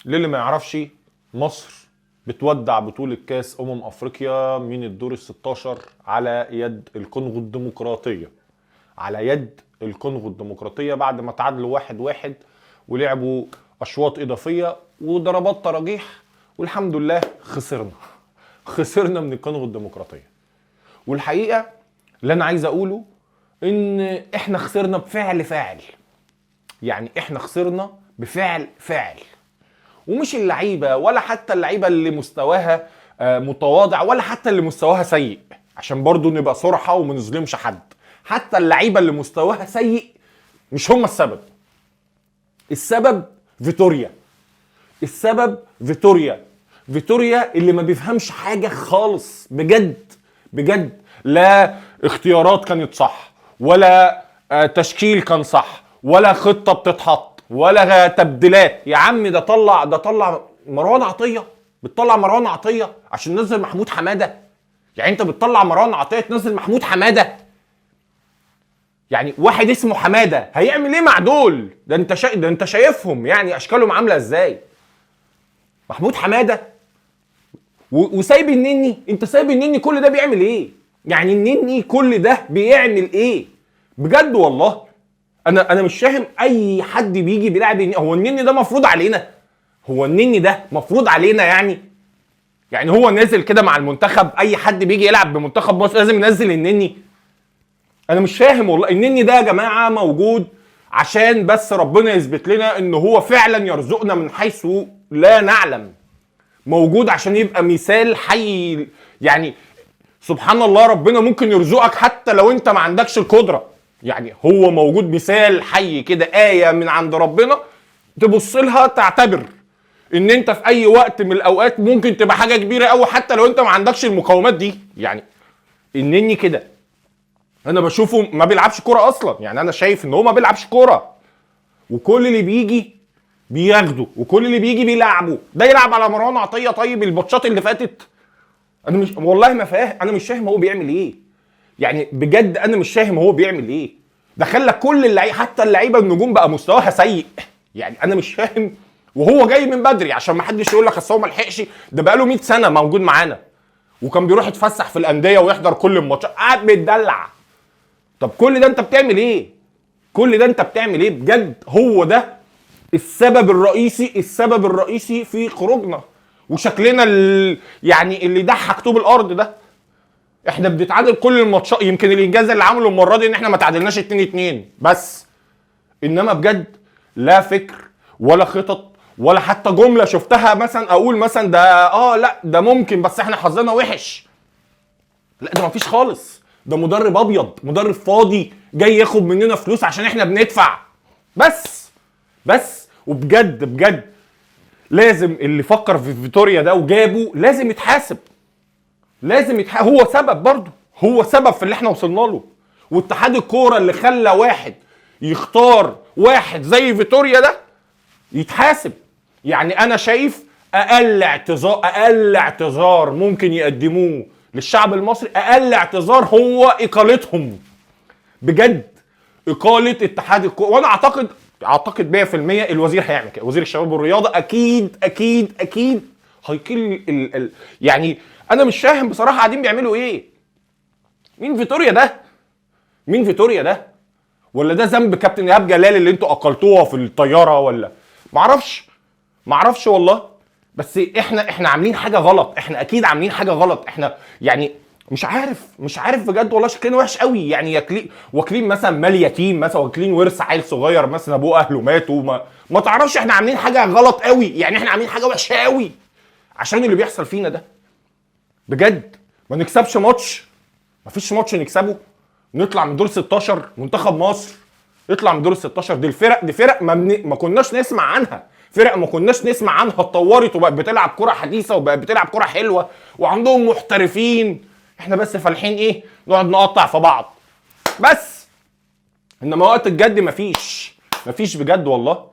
للي ما يعرفش، مصر بتودع بطولة كاس أفريقيا من الدور ال 16 على يد الكونغو الديمقراطية. على يد الكونغو الديمقراطية بعد ما تعادلوا 1-1 ولعبوا أشواط إضافية وضربات تراجيح، والحمد لله خسرنا من الكونغو الديمقراطية. والحقيقة اللي أنا عايز أقوله إن إحنا خسرنا بفعل فاعل، يعني إحنا خسرنا بفعل فاعل، ومش اللعيبة ولا حتى اللعيبة اللي مستواها متواضع ولا حتى اللي مستواها سيء، عشان برضو نبقى صراحة وما نظلمش حد. حتى اللعيبة اللي مستواها سيء مش هم السبب. السبب فيتوريا، السبب فيتوريا، فيتوريا اللي ما بيفهمش حاجة خالص بجد بجد. لا اختيارات كانت صح، ولا تشكيل كان صح، ولا خطة بتتحط، ولا تبديلات. يا عم ده طلع مروان عطية، بتطلع مروان عطية عشان نزل محمود حمادة. يعني انت بتطلع مروان عطية تنزل محمود حمادة؟ يعني واحد اسمه حمادة هيعمل ايه مع دول؟ ده انت شايفهم يعني اشكالهم عاملة ازاي. محمود حمادة وسايب النني. انت سايب النني كل ده بيعمل ايه؟ يعني النني كل ده بيعمل ايه بجد؟ والله انا مش فاهم. اي حد بيجي بيلعب هو النني ده مفروض علينا؟ هو النني ده مفروض علينا؟ يعني هو نازل كده مع المنتخب، اي حد بيجي يلعب بمنتخب مصر لازم ينزل النني؟ انا مش فاهم والله. النني ده يا جماعة موجود عشان بس ربنا يثبت لنا ان هو فعلا يرزقنا من حيث لا نعلم، موجود عشان يبقى مثال حي. يعني سبحان الله، ربنا ممكن يرزقك حتى لو انت ما عندكش القدرة. يعني هو موجود مثال حي كده، آية من عند ربنا تبص لها تعتبر ان انت في اي وقت من الاوقات ممكن تبقى حاجة كبيرة قوي حتى لو انت ما عندكش المقومات دي. يعني النني كده انا بشوفه ما بيلعبش كورة اصلا، يعني انا شايف ان هو ما بيلعبش كورة، وكل اللي بيجي بياخده وكل اللي بيجي بيلعبه. ده يلعب على مروان عطية. طيب الماتشات اللي فاتت انا مش، والله ما فاهم، انا مش فاهم هو بيعمل ايه. يعني بجد انا مش فاهم هو بيعمل ايه. ده خلى كل اللعيبة حتى اللعيبة النجوم بقى مستواها سيء. يعني انا مش فاهم. وهو جاي من بدري عشان ما حدش يقول لك اصل هو ما لحقش، ده بقى له 100 سنة موجود معانا، وكان بيروح يتفسح في الاندية ويحضر كل الماتشات، قاعد بيتدلع. طب كل ده انت بتعمل ايه؟ كل ده انت بتعمل ايه بجد؟ هو ده السبب الرئيسي، السبب الرئيسي في خروجنا وشكلنا يعني اللي ضحك طوب الارض ده. احنا بنتعادل كل الماتشات. يمكن الانجاز اللي عمله المرة دي ان احنا ما تعادلناش 2-2 بس، انما بجد لا فكر ولا خطط ولا حتى جملة شفتها مثلا اقول مثلا ده لا ده ممكن، بس احنا حظنا وحش. لا ده مفيش خالص. ده مدرب ابيض، مدرب فاضي جاي ياخد مننا فلوس عشان احنا بندفع بس بس. وبجد بجد لازم اللي فكر في فيتوريا ده وجابه لازم يتحاسب، لازم يتحاسب. هو سبب برضه، هو سبب في اللي احنا وصلنا له. واتحاد الكورة اللي خلى واحد يختار واحد زي فيتوريا ده يتحاسب. يعني انا شايف اقل اعتذار، اقل اعتذار ممكن يقدموه للشعب المصري، اقل اعتذار هو اقالتهم بجد، اقاله اتحاد الكورة. وانا اعتقد 100% الوزير هيعمل كده. وزير الشباب والرياضة اكيد اكيد اكيد هيقيل. يعني انا مش فاهم بصراحة قاعدين بيعملوا ايه. مين فيتوريا ده؟ مين فيتوريا ده؟ ولا ده ذنب كابتن ايهاب جلال اللي انتوا اقلتوها في الطيارة؟ ولا معرفش والله. بس احنا عاملين حاجة غلط، احنا اكيد عاملين حاجة غلط. احنا يعني مش عارف بجد والله، شكلنا وحش قوي. يعني واكلين مثلا مال يتيم مثلا، واكلين ورث عيل صغير مثلا ابوه اهله ماتوا، ما تعرفش. احنا عاملين حاجة غلط قوي، يعني احنا عاملين حاجة وحشة قوي عشان اللي بيحصل فينا ده بجد. ما نكسبش ماتش، ما فيش ماتش نكسبه، نطلع من دور 16. منتخب مصر يطلع من دور 16. دي الفرق، دي فرق ما كناش نسمع عنها، فرق ما كناش نسمع عنها اتطورت وبقت بتلعب كرة حديثة وبقت بتلعب كرة حلوة وعندهم محترفين. احنا بس فالحين ايه؟ نقعد نقطع في بعض بس. انما وقت الجد مفيش بجد والله.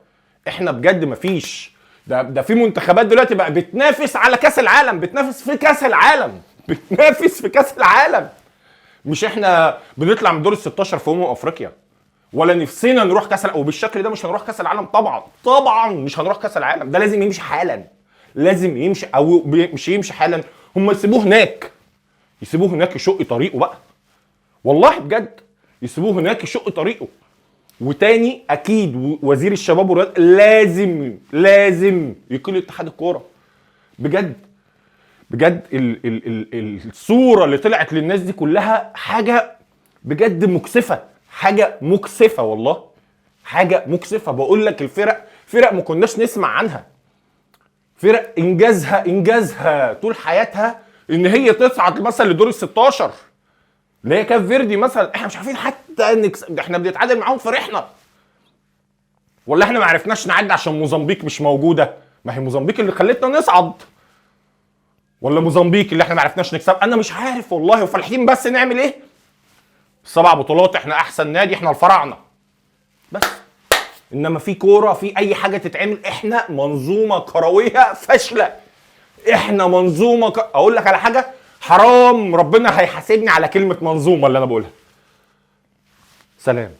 احنا بجد مفيش. ده في منتخبات دلوقتي بقى بتنافس على كاس العالم، بتنافس في كاس العالم، بتنافس في كاس العالم. مش احنا بنطلع من دور ال 16 في افريقيا. ولا نفسنا نروح كاس العالم، وبالشكل ده مش هنروح كاس العالم. طبعا طبعا مش هنروح كاس العالم. ده لازم يمشي حالا، لازم يمشي، او مش يمشي حالا، هم يسيبوه هناك، يسيبوه هناك يشق طريقه بقى، والله بجد يسيبوه هناك يشق طريقه. وتاني اكيد وزير الشباب والرياضة لازم لازم يقيل اتحاد الكورة بجد بجد. ال ال ال الصورة اللي طلعت للناس دي كلها حاجة بجد مكسفه، حاجة مكسفه والله، حاجة مكسفه. بقول لك الفرق، فرق ما كناش نسمع عنها، فرق انجازها طول حياتها ان هي تصعد مثلا لدور ال 16، اللي هي كاب فيردي مثلا، احنا مش عارفين حتى نكسب، احنا بنتعادل معاهم فرحنا، ولا احنا ما عرفناش نعدي عشان موزمبيق مش موجودة؟ ما هي موزمبيق اللي خلتنا نصعد، ولا موزمبيق اللي احنا ما عرفناش نكسب؟ انا مش عارف والله. وفالحين بس نعمل ايه؟ 7 بطولات، احنا احسن نادي، احنا الفراعنة بس. انما في كورة، في اي حاجة تتعمل، احنا منظومة كروية فاشلة، احنا منظومة اقول لك على حاجة حرام، ربنا هيحاسبني على كلمة منظومة اللي انا بقولها. سلام.